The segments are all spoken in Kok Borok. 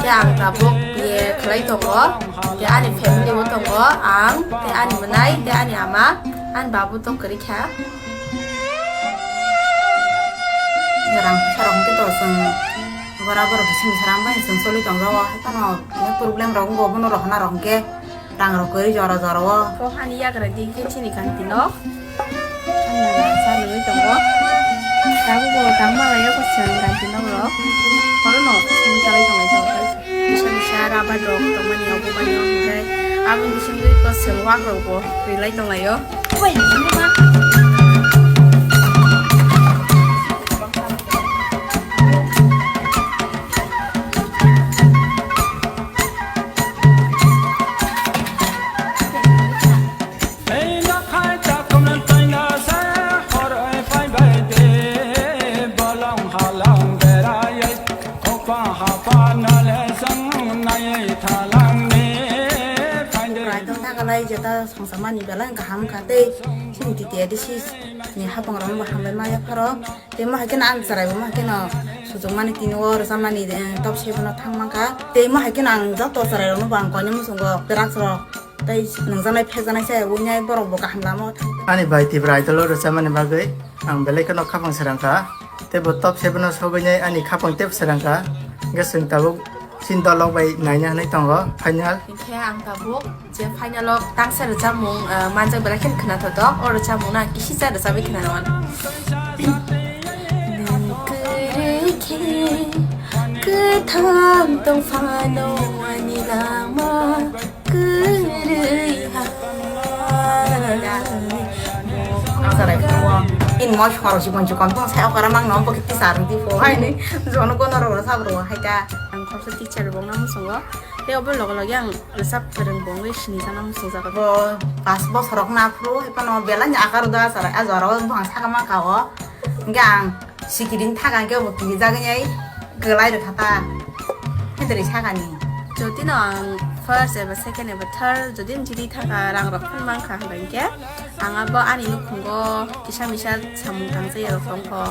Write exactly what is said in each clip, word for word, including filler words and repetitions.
Tei ang tabuk B A khlai tongo, tei ani family bo tongo, ang, tei ani mwnai, tei ani ama, ani babu tong kwrwi kha. Rang phaisa rok hwnkhe to chwng bora borok khe simi sara bai chwng choli tong jago, haphano problem rok wngkha, bono rohorna rok hwnkhe rang rok kwrwi jora jora o. Kok hani yagra di khe chini kanti nok. Ano sa nungwi tongo. Tabuk bo tangma lai o chwng kanti nok rok. Oro no simi chalai tongo jora. Bisa bisa rabar rok tongmani obo mani o hwnkhe aboni bisingtwi ko chwng wak rok bo rilai tonglaio. Oi, sini ma. Raitong thakalai jeta songsa mani belai kaham kha tei chini titi adisi ni hapang rok bo hambai maya pharo. Tei mo hai kheno ang chwrai bo mo hai kheno suchuk mani tini o rwchap mani, eh, top seven o thang mankha. Tei mo hai kheno ang joto chwrai rok no bo ang koi ni muchungo drugs rok tei nungjaknai phekjaknai se wngnai borok bo kaham lama o thang. Ani bai Tipra Idol o rwchap mani bagwi ang belai kheno khapang srang kha. Tei bo top seven o sogwi nai ani khapang tep srang kha. Hwnkhe chwng tabuk chini dol rok bai naina hinwi tongo final. Hinkhe ang tabuk je final o tangsa rwchapmung, ah, manjak belai kheno khwnathok, o rwchapmung no ang kisisa rwchapwi khwnana mano. Nwng kwrwi khe kwthang tong phano ani lama kwrwi ha. Ang sarai phuo. In mo khoro si bon chukon tong sai okara mang no bo kiti sar di pho hai ni. Jono kono ro sa bro hai ta. Ang khorsa teacher bong na musungo. Tei obo loge loge ang rwchap kwrwng bo wngwi sini jana muchungjago. Bo pas bosor rok na phuru, hai phano belai ni akar da sarai, a jora o buphang saka ma ka o. Hingke ang sikiring thaka hingke bo kiri jagwi nai kwlai rwkha ta. Hindri saka ni. Jodi no ang first eba second eba third jodi ang jidi thaka rang rok phano mankha hwnba hingke ang abo ani nukhungo kisa misa samung tangjaya rok tongkho.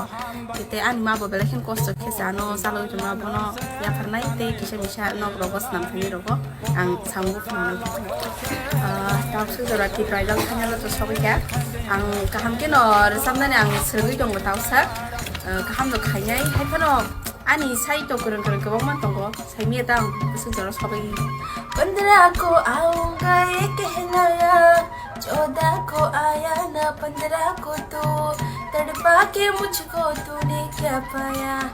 Tei ani ma bo belai kheno kosto khe se ano chalogwi tongma bono yapharnai tei kisa misa nok rogo swnam thani rogo. Ang samung phunuknai. Ah, tawsa jora Tipra Idol final o to sogwi kha. Ang kaham khe no rwchapnani ang swrwngwi tongo tawsa. Ah, kaham no khainai. Hai phano ani sai to kwrwng kwrwng kwbangma tongo. Saimya ta ang tawsa jora sogwi. Pandra ko aunga ye kehnaya, choda ko aya na pandra ko tu, tadpa ke mujhko tune kya paya.